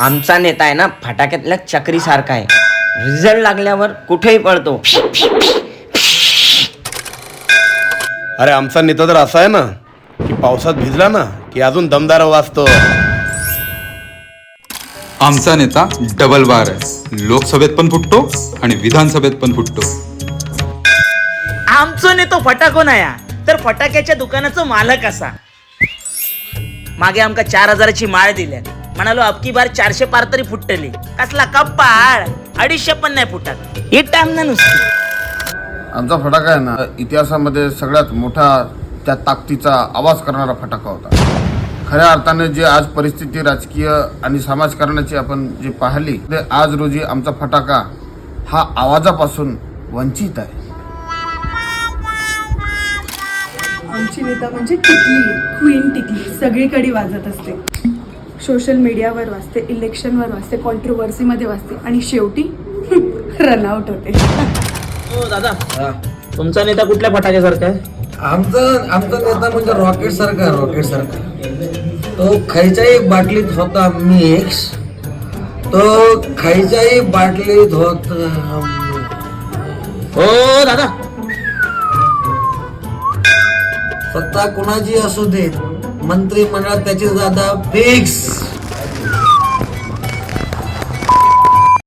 आमचा नेता आहे ना, फटाक्यातल्या चक्रीसारखा आहे. रिझल्ट लागल्यावर कुठेही पळतो. अरे, आमचा नेता तर असा आहे ना की पावसात भिजला ना की अजून दमदार वाजतो. आमचा नेता डबल बार आहे. लोकसभेत पण फुटतो आणि विधानसभेत पण फुटतो. आमचो नेतो फटाको नाया, तर फटाक्याच्या दुकानाचो मालक असा. मागे आमका 4000ची माळ दिल्या. म्हणालो, अबकी बार 400 पार तरी फुटतली. कसला कप्पाळ, 250 पण नाही फुटत. ही टाइम ना नुसती. आमचा फटाका आहे ना, इतिहासामध्ये सगळ्यात मोठा, त्या ताकदीचा आवाज करणारा फटाका होता. खऱ्या अर्थाने जे आज परिस्थिती राजकीय आणि समाजकारणाची आपण जी पाहिली, ते आज रोजी आमचा फटाका हा आवाजापासून वंचित आहे. आमची नेता म्हणजे टिकली, क्वीन टिकली. सगळीकडे वाजत असते. सोशल मीडियावर वाजते, इलेक्शनवर वाजते, कॉन्ट्रोवर्सीमध्ये वाजते आणि शेवटी रनआउट होते. हो दादा, तुमचा नेता कुठल्या फटाक्यासारखा आहे? आमचा आमचा नेता म्हणजे रॉकेट सारखा, रॉकेट सारखा. तो खायच्याही बाटलीत होता मिक्स, तो खायच्याही बाटलीत होता. हो दादा. सत्ता कुणाची असू दे, मंत्रिमंडळात त्याची जागा फिक्स.